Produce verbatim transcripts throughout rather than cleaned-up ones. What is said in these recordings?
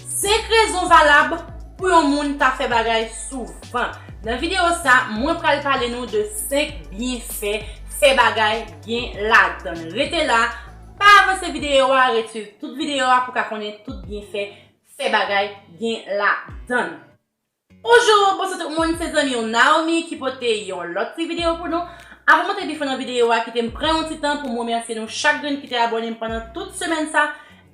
Senk rezon valab pou yon moun ta fè bagay souvan. Nan videyo sa, mwen pral pale nou de senk byenfè fè bagay gen ladan l. Rete la, pa avanse videyo a, ret swiv tout videyo a pou w ka konnen tout byenfè fè bagay gen ladan l. Bonjou, bonswa tout moun, se zanmi w Naomi ki pote yon lòt ti videyo pou nou. Avan m antre pi fon nan videyo a, kite m pran yon ti tan pou m remèsye nou chak grenn ki te abòne m pandan tout semèn sa,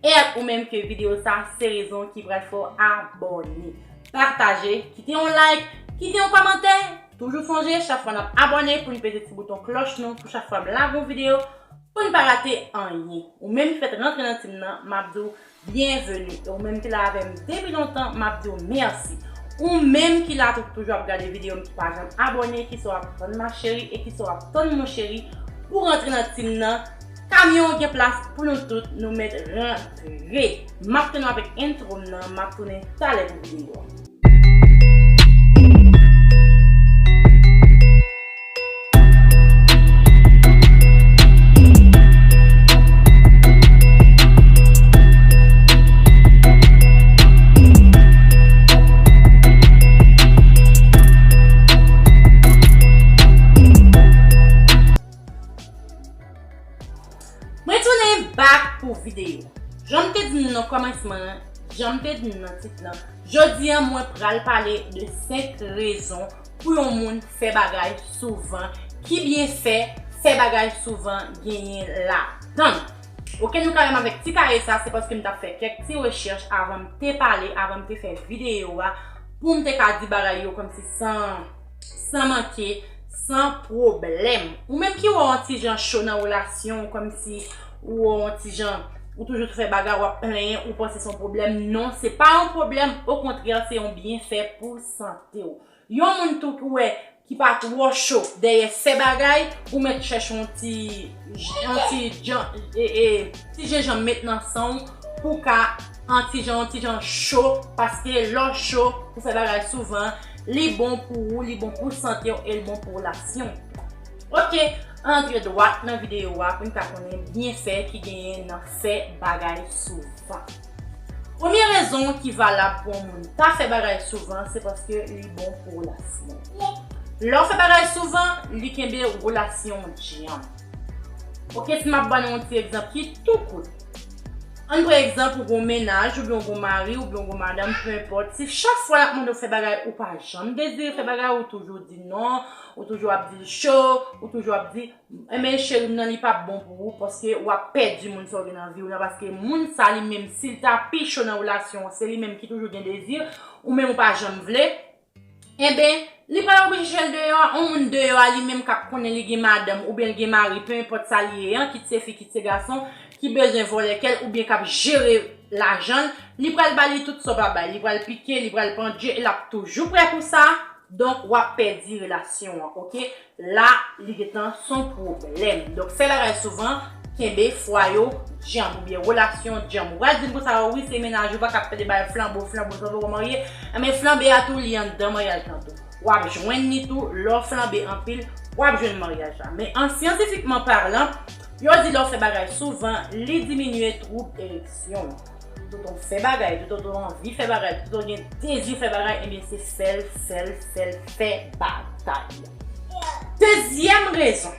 e ak ou menm ke videyo sa se rezon ki pral fè w abòne. Pataje, kite yon like, kite yon kòmantè. Toujou sonje, chak fwa n ap abòne, pou n peze ti bouton klòch nou, pou chak fwa m lage yon videyo, pou n pa rate anyen. Ou menm ki fèk rantre nan team nan, m ap di w byenveni. E ou menm ki la avè m depi lontan, m ap di w mèsi. Ou menm ki la tou, toujou ap gade videyo m, ki pa janm abòne, kisa w ap tann ma chérie e kisa w ap tann mon chéri pou rantre nan team nan. Kamyon gen plas pou nou tout, nou mèt rantre. M ap tann nou avèk entwo m nan, m ap tounen talè pou videyo a. Mwen tounen back pou videyo. Jan m te di nou nan kòmansman an, jan m te di nou nan tit lan, jodi a mwen pral pale de senk rezon pou yon moun fè bagay souvan, ki byenfè fè bagay souvan genyen ladan l. Oke, nou ka wè m avèk ti kaye sa, se paske m t ap fè kèk ti rechèch avan m te pale, avan m te fè videyo a, pou m te ka di bagay yo kòmsi san, san manke, san pwoblèm. Ou menm ki wè w yon ti jan cho nan relasyon w, kòmsi ou wè w yon ti jan, ou toujou fè bagay, w ap plenyen, ou panse se yon pwoblèm. Non, se pa yon pwoblèm, okontrè, se yon byenfè pou sante w. Yon moun tou ki wè ki pa twò cho dèyè fè bagay, ou mèt chèche yon ti, yon ti jan, e, e, ti jenjanm met nan san w pou ka an ti jan, yon ti jan cho, paske lè w cho pou fè bagay souvan, li bon pou ou, li bon pou sante w e li bon pou relasyon w. Oke, antre dwat nan videyo a pou n ka konnen byenfè ki genyen nan fè bagay souvan. Premye rezon ki valab pou yon moun ta fè bagay souvan, se paske li bon pou relasyon. Lè w fè bagay souvan, li kenbe relasyon w djanm. Oke, si m ap ba nou yon ti egzanp ki tou kout. Ann pran egzanp, ou gon mennaj, oubyen ou gon mari, oubyen ou gon madanm, peu importe. Si chak fwa l ap mande w fè bagay, ou pa janm dezire fè bagay, ou toujou di non, ou toujou ap di l cho, ou toujou ap di, enben, cheri m nan, li p ap bon pou ou, paske w ap pèdi moun sa w gen nan vi w nan, paske moun sa li menm, si l ta pi cho nan relasyon an, se li menm ki toujou gen dezi, ou menm ou pa janm vle, enben, li pral oblije chèche l deyò a, yon moun deyò a li menm k ap konnen li gen madanm oubyen l gen mari, peu importe sa li ye an, kit se fi, kit se gason, ki bezwen vòlè kè l oubyen k ap jere lajan l, li pral ba li tout sa w pa bay, li pral pike, li pral pandye, e l ap toujou prè pou sa, donk w ap pèdi relasyon an, oke? La, li gentan s on pwoblèm. Donk, fè bagay souvan, kenbe fwaye w djanm, oubyen relasyon w djanm. Ou pral di m konsa, wi, se mennaj ou, pa ka pede bay flanbo, flanbo, flanbo, w marye, enben flanbe a tou, li anndan maryaj lan tou. W ap jwenn li tou, lè w flanbe anpil, w ap jwenn maryaj la. Men an syantifikman palan, yo di lè w fè bagay souvan, li diminye twoub ereksyon w. Toutan w fè bagay, toutan w anvi fè bagay, toutan w gen dezi fè bagay, ebyen se fè l, fè l, fè l, fè bagay. Dezyèm rezon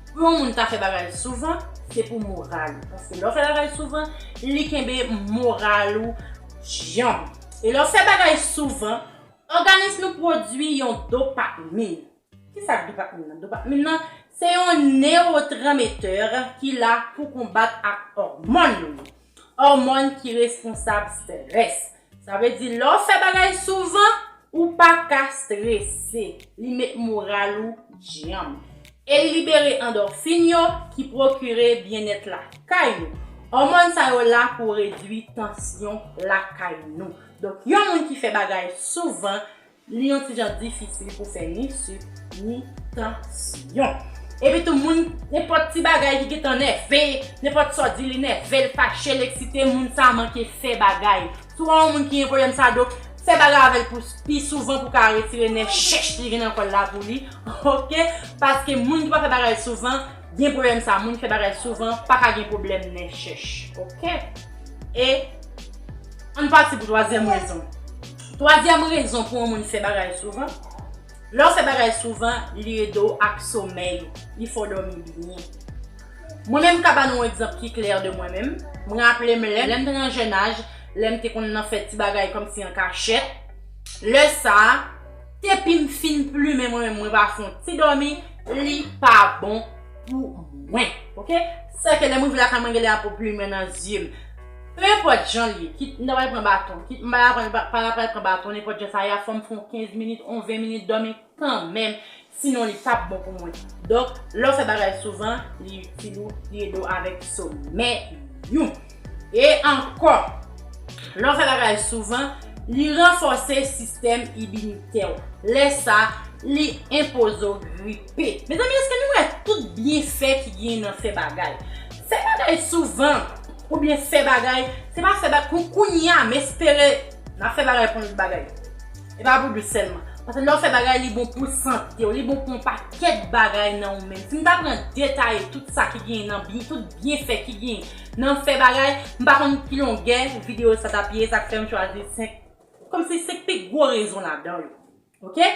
pou yon moun ta fè bagay souvan, se pou moral ou. Paske lè w fè bagay souvan, li kenbe moral ou djanm. E lè w fè bagay souvan, òganis nou pwodui yon dopamin. Kisa k dopamin nan? Dopamin nan, se yon newotranmetè ki la pou konbat ak òmòn nou yo. Òmòn ki responsab estrès. Sa vle di, lè w fè bagay souvan, ou pa ka estrese. Li met moral ou djanm. E li libere andòfin yo ki pwokire byennèt lakay nou. Òmòn sa yo la pou redui tansyon lakay nou. Donk, yon moun ki fè bagay souvan, li yon ti jan difisil pou fè ni sik, ni tansyon. Epi tou, moun, nenpòt ti bagay ki gentan nève, nenpòt sa w di, li nève l, fache l, eksite, moun sa manke fè bagay. Si w wè yon moun ki gen pwoblèm sa, donk, fè bagay avè l pou pi souvan pou ka retire nè chèch li gen nan kò l la pou li. Oke? Paske moun ki pa fè bagay souvan, gen pwoblèm sa. Moun ki fè bagay souvan, pa ka gen pwoblèm nè chèch. Oke? E Ann pati pou twazyèm rezon. Twazyèm rezon pou yon moun fè bagay souvan, lè w fè bagay souvan, li ede w ak somèy ou, li fè w dòmi byen. Mwen menm, m ka ba nou yon egzanp ki klè de mwen menm. Mwen raple m lè, lè m te nan jèn aj, lè m te konn nan fè ti bagay kòmsi an kachèt. Lè sa a, depi m fin plimen mwen menm, mwen pa fè yon ti dòmi, li pa bon pou mwen. Oke? Sèke lè m rive lakay mwen, genlè ap plimen nan zye m. Pe enpòt jan l ye, kit m ta pral pran baton, kit m pa pral pran baton, nenpòt jan sa ye, fò m fè yon kenz minit, yon ven minit dòmi kanmenm, sinon li p ap bon pou mwen. Donk, lè w fè bagay souvan, li itil ou, li ede w avèk somèy ou. E ankò, lè w fè bagay souvan, li ranfòse sistèm iminitè w. Lè sa, li enpoze w gripe. Mezanmi, èske nou wè tout byenfè ki genyen nan fè bagay? Fè bagay souvan, oubyen fè bagay, se pa fè bagay, kou-, kounye a, m espere n ap fè bagay pou yon lòt bagay. E pa pou dous sèlman. Paske lè w fè bagay, li bon pou sante w, li bon pou yon pakèt bagay nan ou menm. Si m ta pran detaye tout sa ki genyen nan byen, tout byenfè ki genyen nan fè bagay, m pa konn ki longè videyo sa t ap ye, sa k fè m chwazi senk, kòmsi senk pi gwo rezon ladan yo. Oke?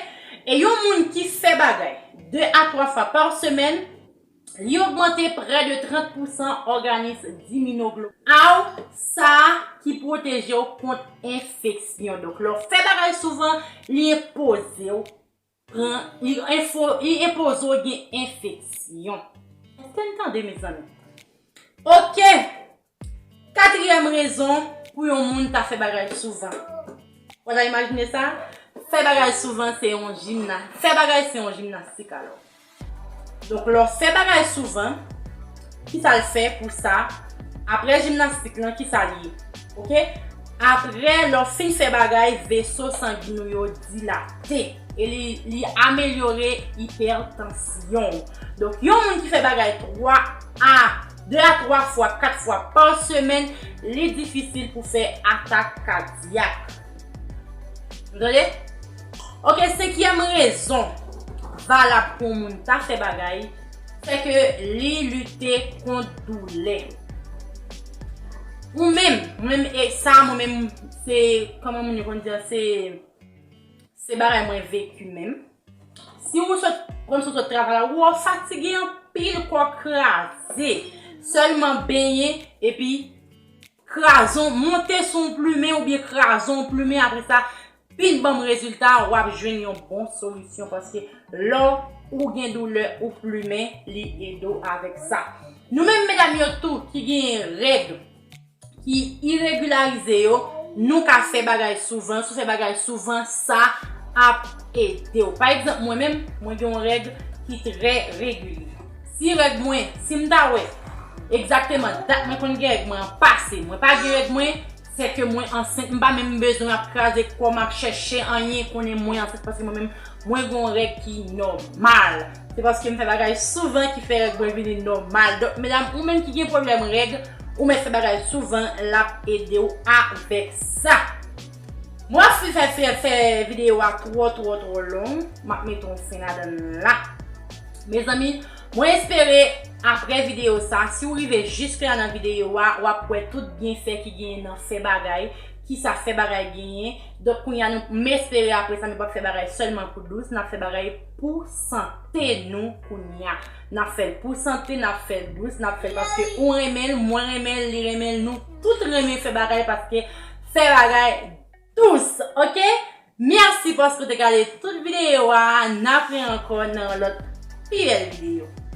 E yon moun ki fè bagay de a twa fwa pa semèn, li ogmante prè de trant pousan òganis iminoglobinan a w, sa ki pwoteje w kont enfeksyon. Donk, lè w fè bagay souvan, li enpoze w pran, li enfo-, li enpoze w gen enfeksyon. Èske n tande, mezanmi? Oke! Katriyèm rezon pou yon moun ta fè bagay souvan. Ou ta imajine sa? Fè bagay souvan se yon jimna-, fè bagay se yon jimnastik alò. Donk, lè w fè bagay souvan, kisa l fè pou sa? Apre jimnastik lan, kisa l ye? Oke? Apre, lè w fin fè bagay, veso sangen ou yo dilate. E li, li amelyore ipètansyon w. Donk, yon moun ki fè bagay twa a, de a twa fwa, kat fwa pa semèn, li difisil pou fè atak kadyak. Ou tande? Oke, senkyèm rezon valab pou yon moun ta fè bagay, se ke li lite kont doulè. Ou menm, ou menm, e sa, mwen menm, se, kòman moun yo konn di, se, se bagay mwen veki menm. Si ou sot, kòmsi ou sot travay la, ou fatige anpil, kò kraze. Sèlman benyen, epi kraze w, monte sou yon plimen oubyen kraze w yon plimen, apre sa, fin ban m rezilta, w ap jwenn yon bon solisyon, paske lè ou gen doulè ou plimen, li ede w avèk sa. Nou menm medam yo tou ki genyen règ ki iregilarize yo, nou ka fè bagay souvan. Si w fè bagay souvan, sa ap ede w. Pa egzanp, mwen menm, mwen gen yon règ ki trè regilye. Si règ mwen, si m ta wè egzakteman dat mwen konn gen règ mwen an pase, mwen pa gen règ mwen, se ke mwen ansent, m pa menm bezwen ap kraze kò m ap chèche anyen, konnen mwen ansent, paske mwen menm, mwen gen yon règ ki nòmal. Se paske m fè bagay souvan ki fè règ mwen vini nòmal. Donk, medam, ou menm ki gen pwoblèm règ, ou mèt fè bagay souvan, l ap ede w avèk sa. Mwen ap fin fè, fè, fè videyo a twò, twò, twò long. M ap mete yon fen ladan l la. Mezanmi, mwen espere apre videyo sa, si w rive jiske la nan videyo a, w ap wè tout byenfè ki genyen nan fè bagay, kisa fè bagay genyen. Donk, kounye a, nou, m espere apre sa, nou p ap fè bagay sèlman pou dous, n ap fè bagay pou sante nou kounye a. N ap fè l pou sante, n ap fè l dous, n ap fè l paske ou renmen l, mwen renmen l, li renmen l, nou tout renmen fè bagay paske fè bagay dous, oke? Mèsi paske w te gade tout videyo a, n ap wè ankò nan yon lòt pi bèl videyo.